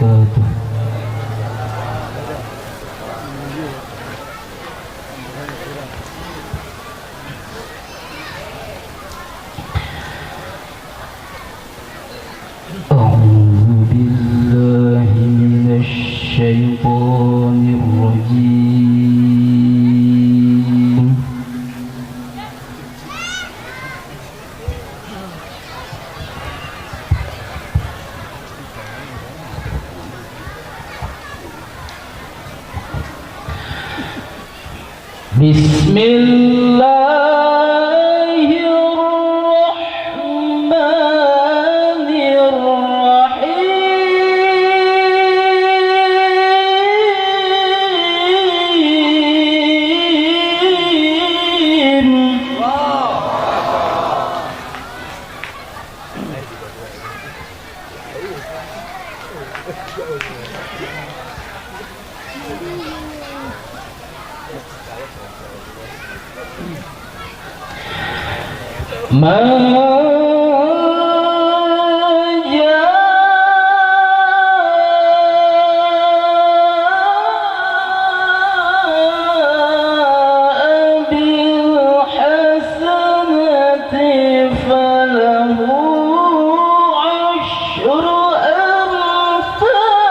وبركاته. أعوذ بالله من الشيطان الرجيم. بسم الله الرحمن الرحيم. ما جاء بالحسنة فله عشر أمثالها.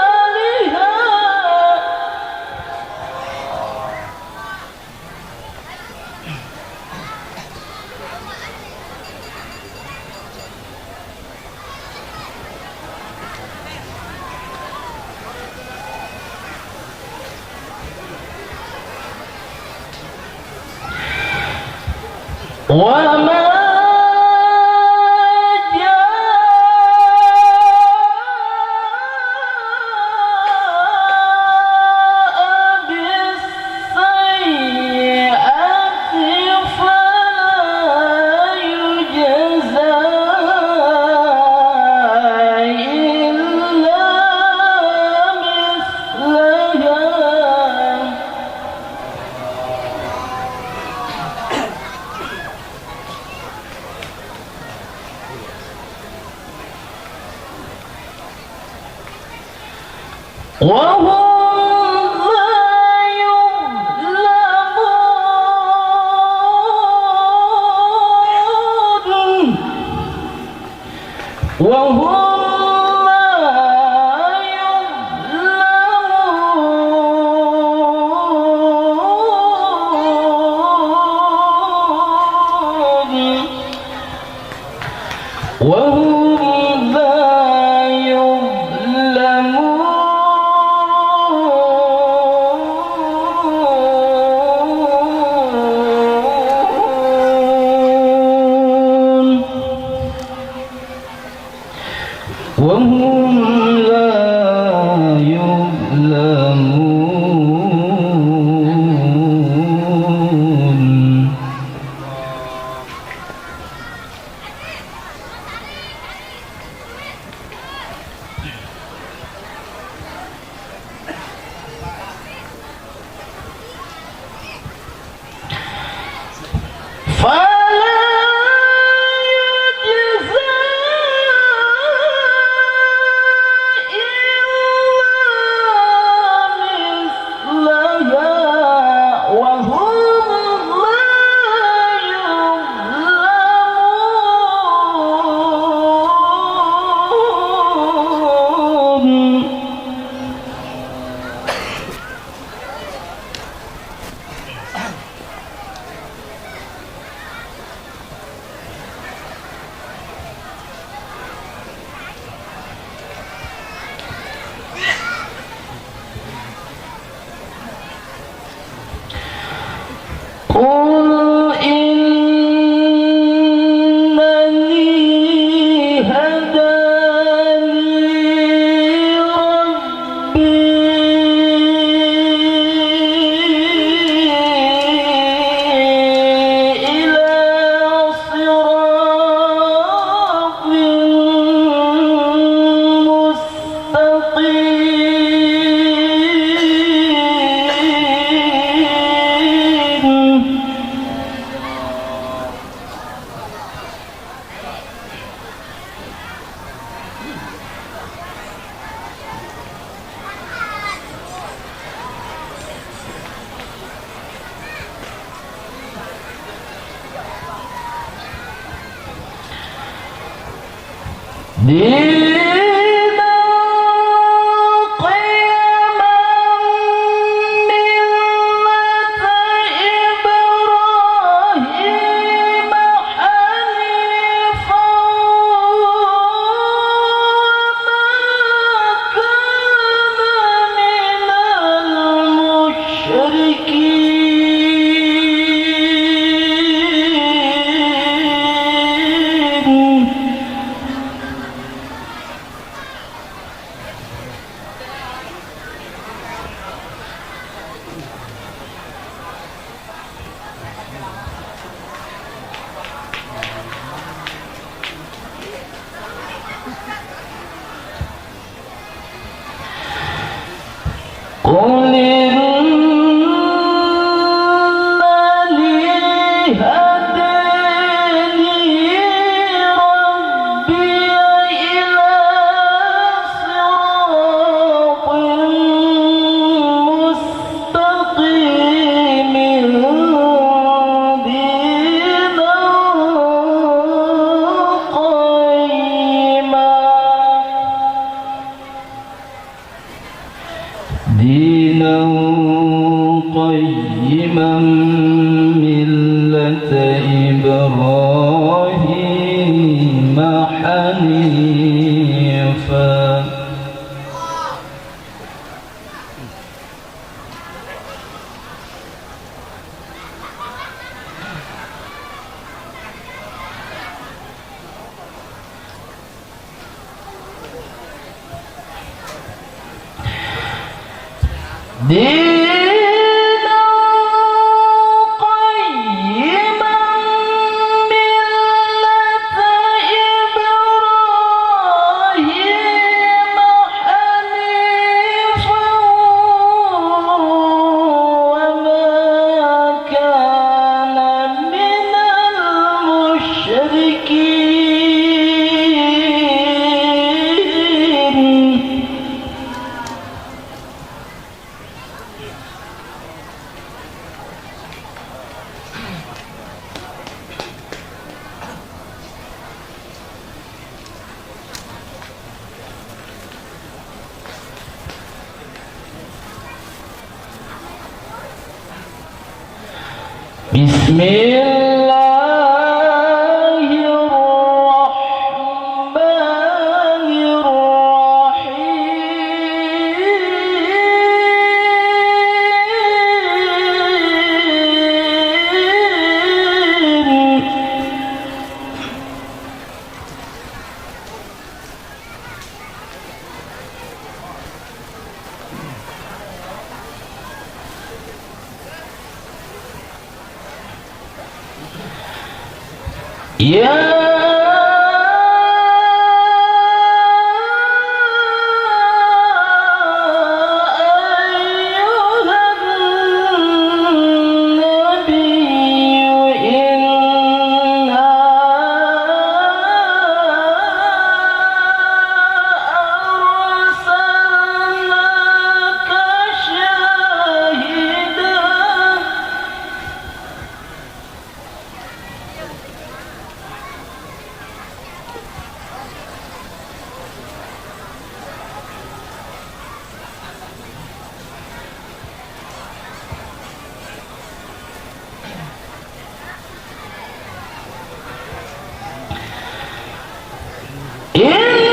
وما جاء بالسيئة فلا يجزى إلا مثلها. وهم لا يظلمون. وهم لا يظلمون. وهم لا يظلمون. وهم لا يظلمون. فلا يجزى إلا دينا قيما ملة إبراهيم حنيفا وما كان من المشركين. قل إنني هداني ربي إلى صراط مستقيم دينا قيما دينا قيما ملة إبراهيم حنيفا. دينا قيما ملة إبراهيم حنيفا وما كان من المشركين. بسم الله الرحمن الرحيم. يا أيها النبي إنا أرسلناك شاهدا إنا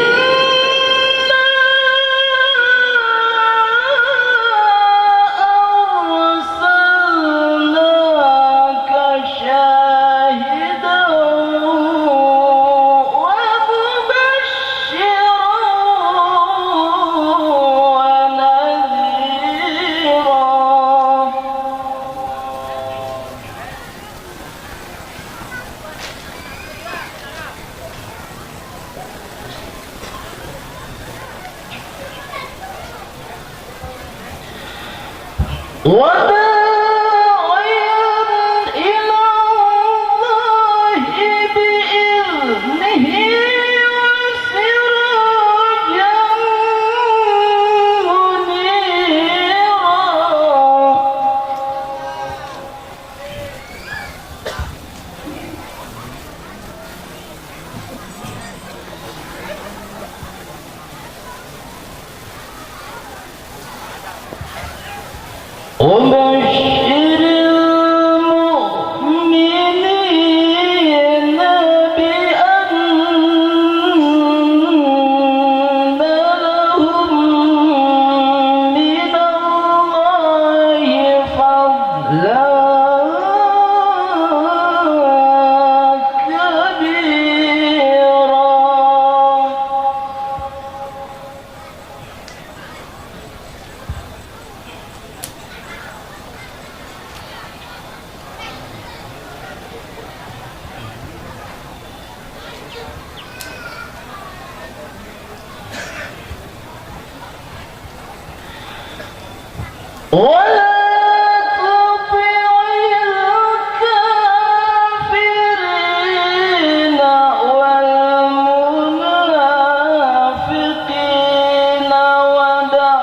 أرسلناك شاهدا ومبشرا ونذيرا. وداعيا إلى الله بإذنه وسراجا منيرا. ولا تطع الكافرين والمنافقين ودع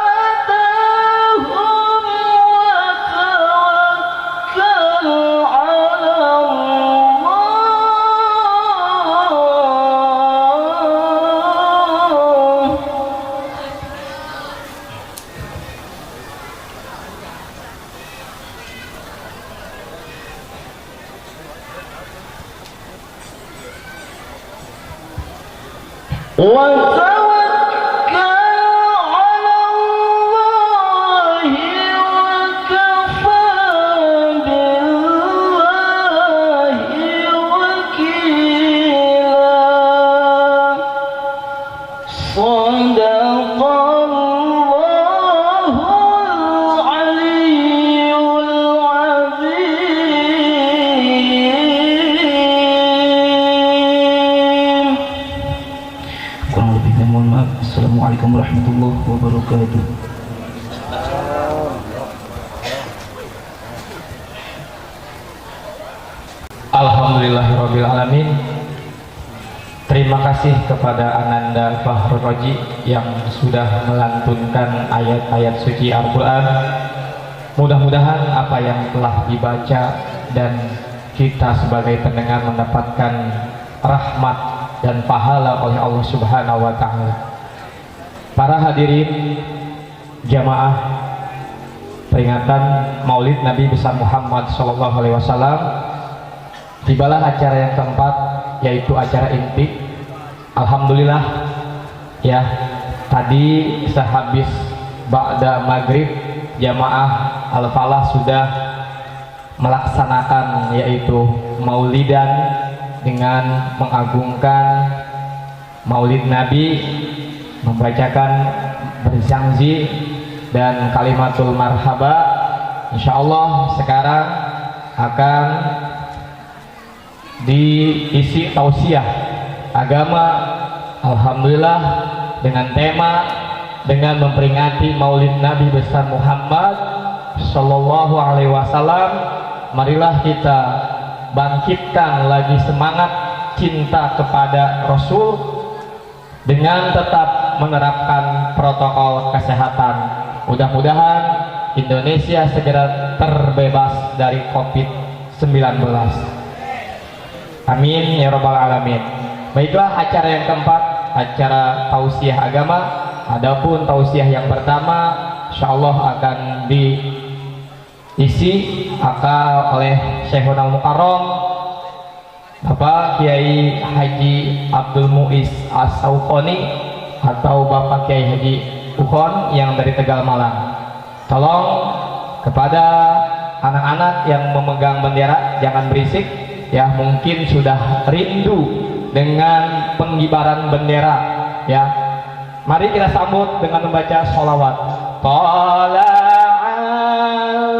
أذاهم وتوكل على الله. وتوكل على الله وكفى بالله وكيلا. صدق الله العلي العظيم. Kurang lebihnya mohon maaf. Assalamualaikum warahmatullahi wabarakatuh. Alhamdulillahirabbil alamin. Terima kasih kepada Ananda Fahrur Roji yang sudah melantunkan ayat-ayat suci Al-Quran. Mudah-mudahan apa yang telah dibaca dan kita sebagai pendengar mendapatkan rahmat dan pahala oleh Allah Subhanahu wa Ta'ala. Para hadirin jamaah peringatan Maulid Nabi besar Muhammad Shallallahu Alaihi Wasallam, tibalah acara yang keempat, yaitu acara inti. Alhamdulillah ya, tadi sehabis ba'da maghrib jamaah Al-Falah sudah melaksanakan yaitu maulidan dengan mengagungkan Maulid Nabi, membacakan berzangzi dan kalimatul marhaba. Insya Allah sekarang akan diisi tausiah agama. Alhamdulillah dengan tema dengan memperingati Maulid Nabi besar Muhammad Shallallahu Alaihi Wasallam, marilah kita bangkitkan lagi semangat cinta kepada Rasul dengan tetap menerapkan protokol kesehatan. Mudah-mudahan Indonesia segera terbebas dari COVID-19. Amin ya robbal alamin. Baiklah, acara yang keempat, acara tausiah agama. Adapun tausiah yang pertama insyaallah akan diisi akal oleh Syekhul Mukarram Bapak Kiai Haji Abdul Muiz As-Sauqoni atau Bapak Kiai Haji Ukhon yang dari Tegal Malang. Tolong kepada anak-anak yang memegang bendera jangan berisik ya, mungkin sudah rindu dengan pengibaran bendera ya. Mari kita sambut dengan membaca sholawat. Tala'al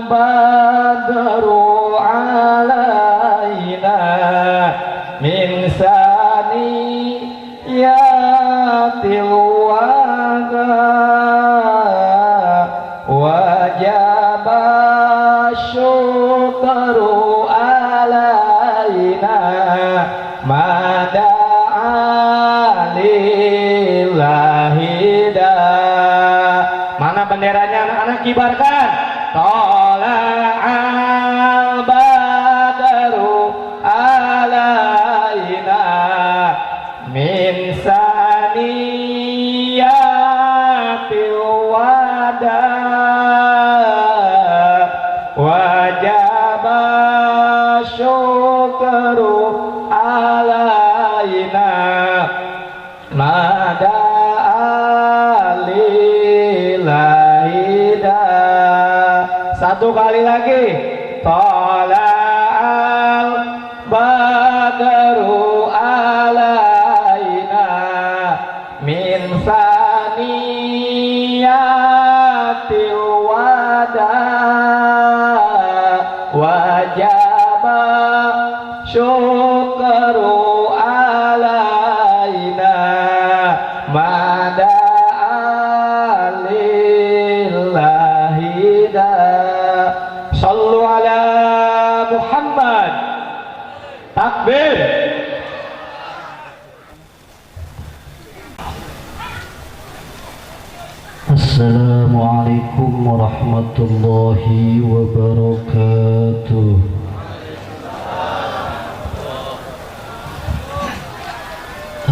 badru alaina min saniyatil wada wajaba syukru alaina ma da'a lillahi da. Mana benderanya anak-anak, kibarkan. Tala'al badru alaina min saniyatil wada wajaba syukru alaina ma da'a lillahi da. Satu kali lagi. Tala'al badru alaina min saniyatil wada wajaba syukru alaina ma da'a lillahi Assalamualaikum warahmatullahi wabarakatuh.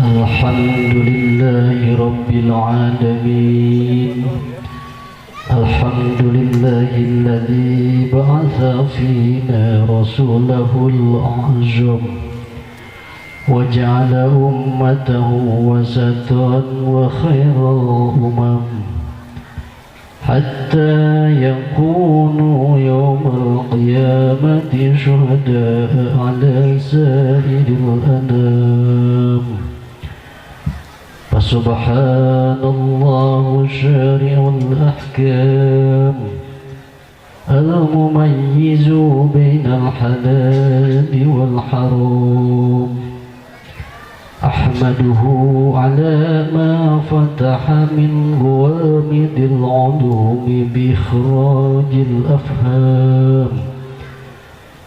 Alhamdulillahi rabbil alamin. Alhamdulillahilladzi ba'atha fina rasulahul a'zam wa ja'ala ummatahu wasatan wa khairal umam hatta yakunu yawmal qiyamati syuhada'a ala sairil anam. Fasubhanallahu syari'ul ahkam al-mumayyizu bainal halali wal haram. Ahmaduhu ala ma fataha min ghamidil ulumi bi ikhrajil afham.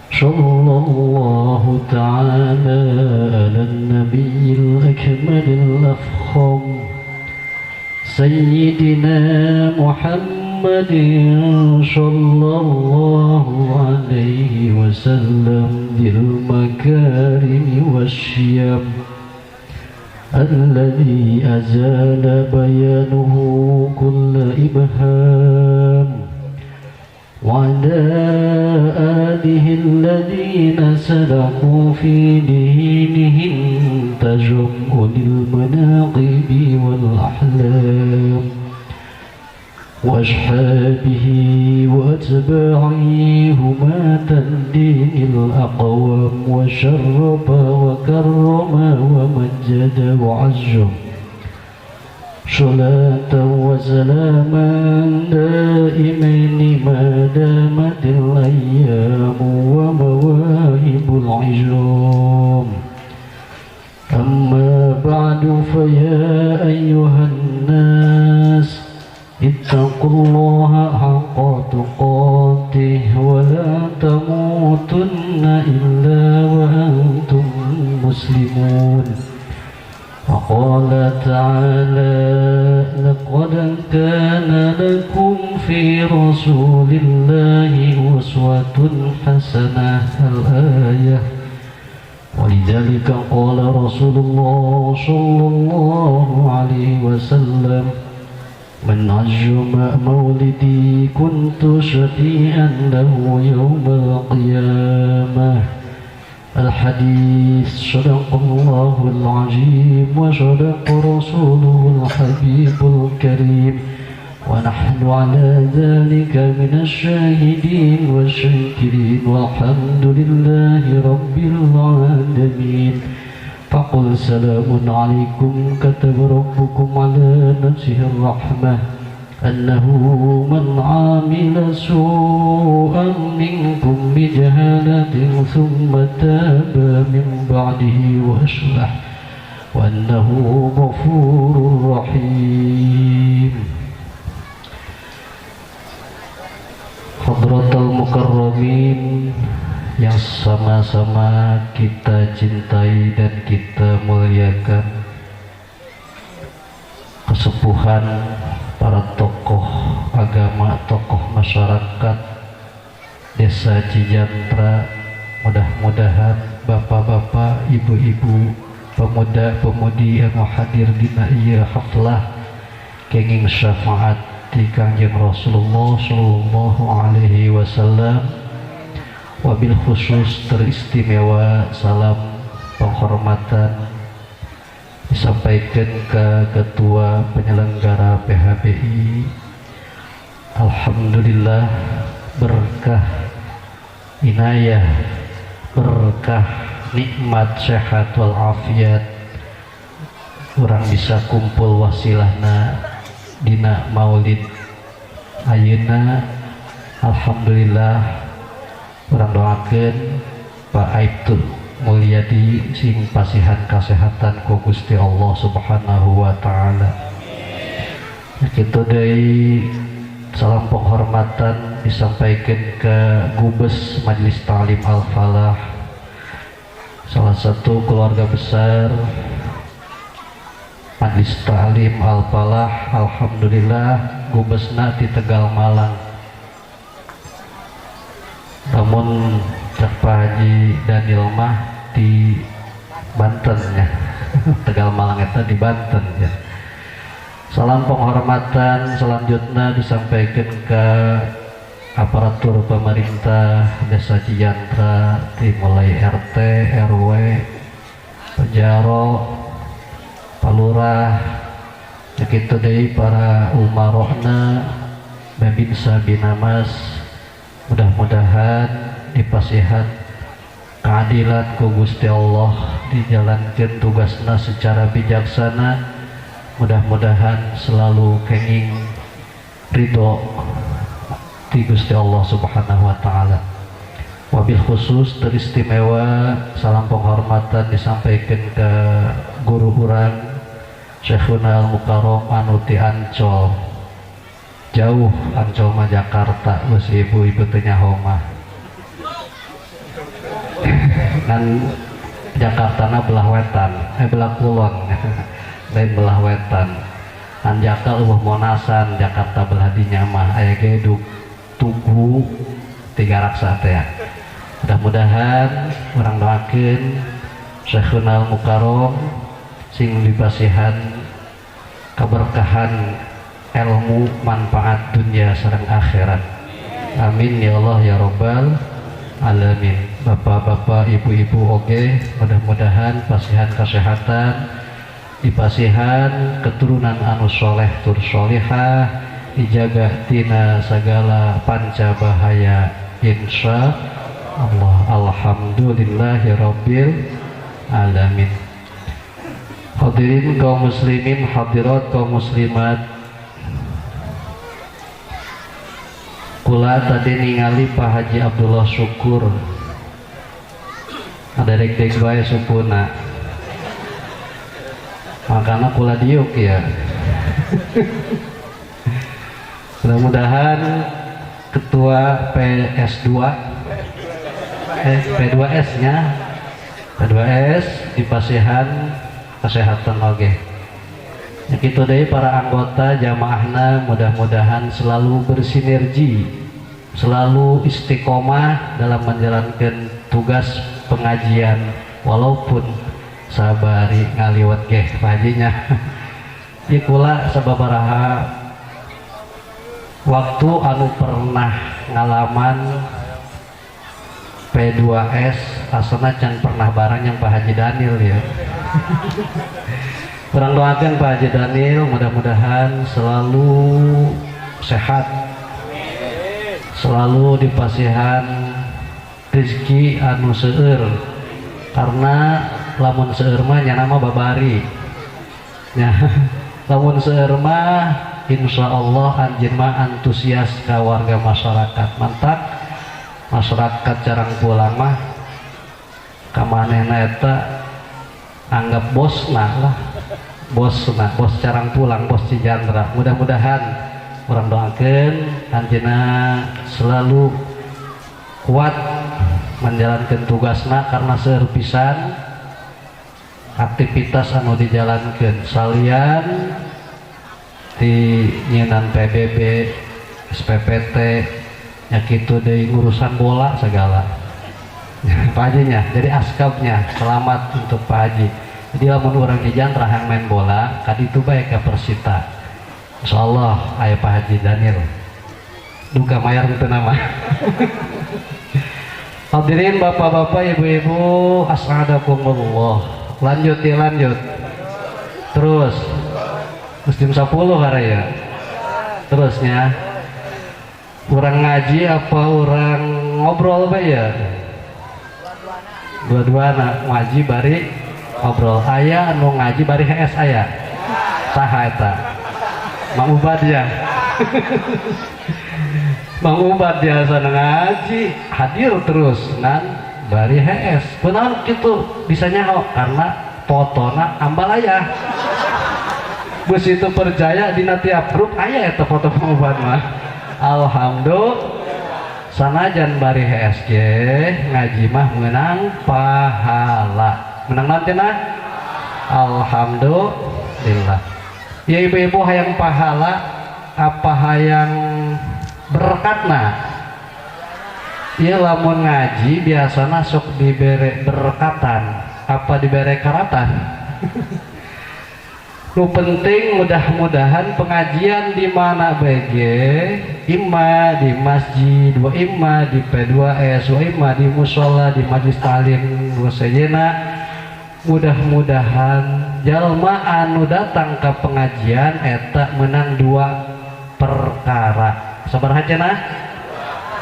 Sallallahu ta'ala ala nabiyil akmalil afkham Sayyidina Muhammadin sallallahu alaihi wasallam dil makarimi wasyam alladhi azala bayanuhu kulla ibham wa ala alihi alladhina salaku fi dinihim tajamulil manaqibi wal ahlam wa ashabihi wa atba'ihi humatan dinil aqwam wa syarrafa wa karrama wa majjada wa azzam. Salatan wa salaman daimaini ma damatil ayyamu wa mawahibul izam. Amma ba'du fa ya ayyuhan nas ittaqullaha haqqa tuqatih wa la tamutunna illa wa antum muslimun. وقال تعالى لقد كان لكم في رسول الله أسوة حسنة الآية. ولذلك قال رسول الله صلى الله عليه وسلم من عجم مولدي كنت شفيعا له يوم القيامة. الحديث. صدق الله العظيم وصدق رسوله الحبيب الكريم ونحن على ذلك من الشاهدين والشاكرين والحمد لله رب العالمين. فقل سلام عليكم كتب ربكم على نفسه الرحمة أنه من عمل سوءا منكم بجهالة ثم تاب من بعده وأصلح وأنه غفور رحيم. Hadratul Mukarramin yang sama-sama kita cintai dan kita muliakan, kesepuhan para tokoh agama, tokoh masyarakat Desa Cijantra, mudah-mudahan bapak-bapak, ibu-ibu, pemuda-pemudi yang hadir dina ieu haflah kenging syafaat di Kangjeng Rasulullah sallallahu alaihi wasallam. Wabil khusus teristimewa salam penghormatan disampaikan ke Ketua Penyelenggara PHBI. Alhamdulillah, berkah inayah, berkah nikmat sehat walafiat, orang bisa kumpul wasilahna dina maulid ayeuna. Alhamdulillah, urang doakeun Pak Aibtu Mulyadi sing pasihan kasehatan ku Gusti Allah Subhanahu wa taala. Kitu deui salam penghormatan disampaikan ke Gubes Majelis Ta'lim Al-Falah, salah satu keluarga besar Majlis Ta'lim Al-Falah. Alhamdulillah gubesna di Tegal Malang. Namun cek Pak Haji Daniel mah di Banten ya. Tegal Malang eta di Banten ya. Salam penghormatan selanjutnya disampaikan ke aparatur pemerintah Desa Cijantra, dimulai RT, RW, Pejaro, Palurah, begitu deui para umarohna, babinsa binamas, mudah-mudahan dipasihan keadilan ku Gusti Allah, dijalankan tugasna secara bijaksana, mudah-mudahan selalu kenging ridho di Gusti Allah Subhanahu wa taala. Wabil khusus teristimewa salam penghormatan disampaikan ke guru urang Syekhuna Al-Mukarram anu ti Ancol. Jauh Ancol mah Jakarta geus ibu-ibu teh nyaho mah. Ngan Jakartana belah wetan, belah kulon. Lain belah wetan. Anjaka eueuh Monasan Jakarta belah dinya mah aya ge tugu tiga raksa teh. Mudah-mudahan urang doakeun Syekhuna Al-Mukarram sing dipasihan keberkahan ilmu manfaat dunia sareng akhirat. Amin ya Allah ya Rabbal alamin. Bapak-bapak, ibu-ibu oge mudah-mudahan pasihan kesehatan, dipasihan keturunan anu soleh tur solihah, dijaga tina segala panca bahaya insya Allah. Alhamdulillahirabbil alamin. Hadirin kaum muslimin, hadirat kaum muslimat, kula tadi ningali Pak Haji Abdullah Syukur ada deg-deg bae sukuna, makana kula diuk ya. Mudah-mudahan ketua PS2 P2S nya P2S dipasihan kesehatan oge. Ya kitu deui para anggota jamaahna mudah-mudahan selalu bersinergi, selalu istiqomah dalam menjalankan tugas pengajian walaupun sabari ngaliwat geh Pak Hajinya. Ieu kula sababaraha waktu anu pernah ngalaman P2S asana can pernah bareng yang Pak Haji Daniel ya. Kurang doakan Pak Haji Daniel mudah-mudahan selalu sehat, selalu dipasihan rezeki anu seueur, karena lamun seueur mah nya nama babari nya. Lamun seueur mah insya Allah anjeun mah antusias ka warga masyarakat. Mantak masyarakat jarang pulang mah ka manehna eta anggap bosna lah, bosna, bos carang pulang, bos Cijantra. Mudah-mudahan urang doakeun anjeunna selalu kuat menjalankan tugasna, karena seueur pisan aktivitas anu dijalankan salian di nyenan PBB, SPPT, nya kitu deui ngurusan bola segala. Pak Haji nya, jadi askabnya selamat untuk Pak Haji. Jadi lamun urang Cijantra hayang main bola, kaditu bae ka Persita. Insyaallah aya Pak Haji Daniel. Duka mayar teu nama. Hadirin bapak-bapak, ibu-ibu, as'adakumullah. Lanjut ya, lanjut. Terus. Muslim 10 karaya. Terusnya urang ngaji apa urang ngobrol bae ya? Dua-duana, ngaji bari ngobrol. Aya anu ngaji bari HS aya. Saha eta? Mang Ubad ya. Mang Ubad biasa ngaji hadir terus ngan bari HS. Kunaon kitu bisa nyaho karena fotona ambal aya. Bus itu percaya dina tiap grup aya eta foto Mang Ubad mah. Alhamdulillah. Sanajan bari HSG ngaji mah menang pahala. Menang nanti nah. Alhamdulillah. Alhamdulillah. Ya ibu-ibu hayang pahala apa hayang berkatna? Ya lamun ngaji biasana sok dibere berkatan apa dibere karatan? Nu penting mudah-mudahan pengajian di mana BG, imma di masjid, wa imma di P2S, wa imma di musola, di majlis ta'lim wa sejena, mudah-mudahan jalma anu datang ke pengajian eta menang dua perkara. Sabaraha cenah?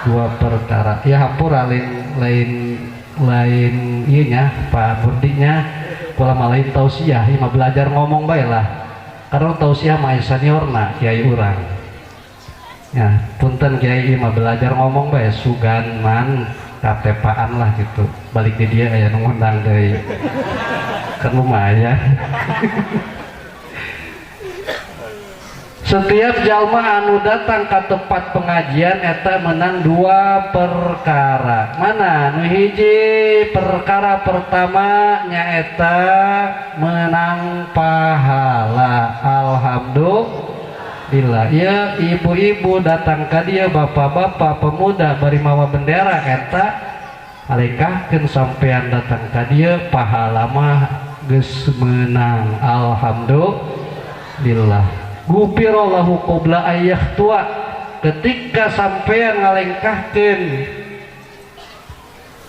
Dua perkara. Ya hampura lain lain ieu nya Pak Burdinya kula mah lain tausiah, ieu mah belajar ngomong bae lah. Karena tausiah mah seniorna kiai urang. Ya, punten kiai ieu mah belajar ngomong bae sugan man katepaan lah gitu. Balik di dia aya nu ngundang deui. Kan lumayan. Setiap jalma anu datang ke tempat pengajian eta menang dua perkara. Mana? Nu hiji perkara pertama nyaeta menang pahala. Alhamdulillah. Ya ibu-ibu datang ka dieu, bapak-bapak, pemuda bari mawa bendera eta alengkahkeun sampean datang ka dieu pahala mah geus menang. Alhamdulillah. Gufirallahu qabla ayyah tua, ketika sampean ngalengkahkeun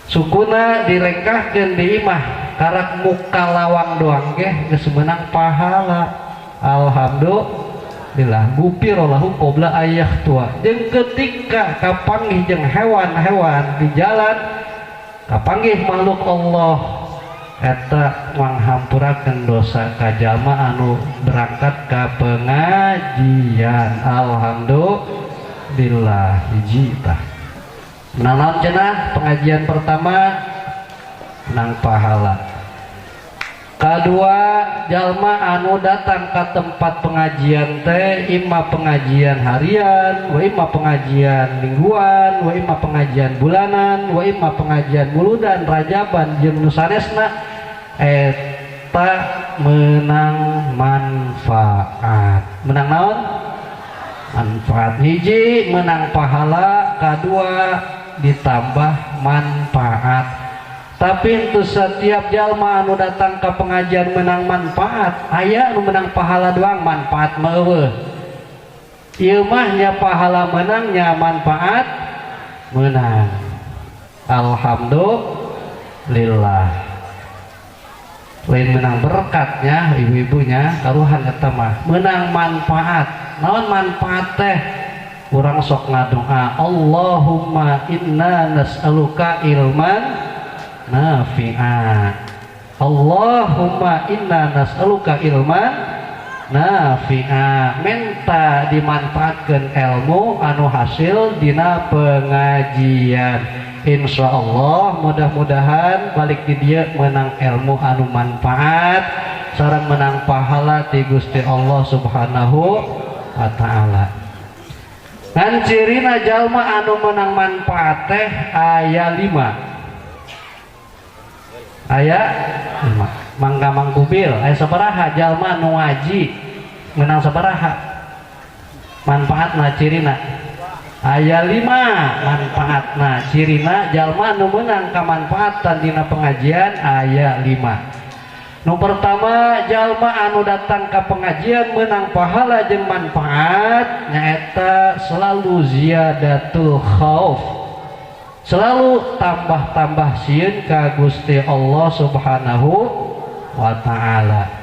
sukuna dilengkahkeun di imah karak muka lawang doang ge geus meunang pahala. Alhamdulillah. Gufirallahu qabla ayyah tua. Jeung ketika kapanggih jeung hewan-hewan di jalan, kapanggih makhluk Allah eta manghampurakeun dosa ka jalma anu berangkat ka pengajian. Alhamdulillah. Hiji tah. Menang naon cenah? Pengajian pertama menang pahala. Kedua, jalma anu datang ka tempat pengajian teh imma pengajian harian, wa imma pengajian mingguan, wa imma pengajian bulanan, wa imma pengajian muludan, rajaban jeung nu sanesna eta menang manfaat. Menang naon? Manfaat. Hiji menang pahala, kedua ditambah manfaat. Tapi itu setiap jalma anu datang ke pengajian menang manfaat, aya anu menang pahala doang, manfaat mah eueuh. Ieu mah nya pahala menangnya manfaat menang. Alhamdulillah. Lain menang berkatnya ibu-ibunya karuhan eta mah menang manfaat. Naon manfaat teh? Urang sok ngadoa, Allahumma inna nas'aluka ilman nafi'a. Allahumma inna nas'aluka ilman nafi'a. Minta dimanfaatkan ilmu anu hasil dina pengajian. Insya Allah mudah-mudahan balik di dia menang ilmu anu manfaat sareng menang pahala ti Gusti Allah Subhanahu wa ta'ala. Ngan cirina jalma anu menang manfaat teh aya 5. Aya 5. Mangga mangkubil aya sabaraha jalma nu ngaji menang sabaraha manfaatna cirina? Aya 5 manfaatna cirina jalma nu meunang kamanfaatan dina pengajian aya 5. Nu pertama, jalma anu datang ka pengajian menang pahala jeung manfaat nyaeta selalu ziyadatul khauf, selalu tambah-tambah sieun ka Gusti Allah Subhanahu wa ta'ala.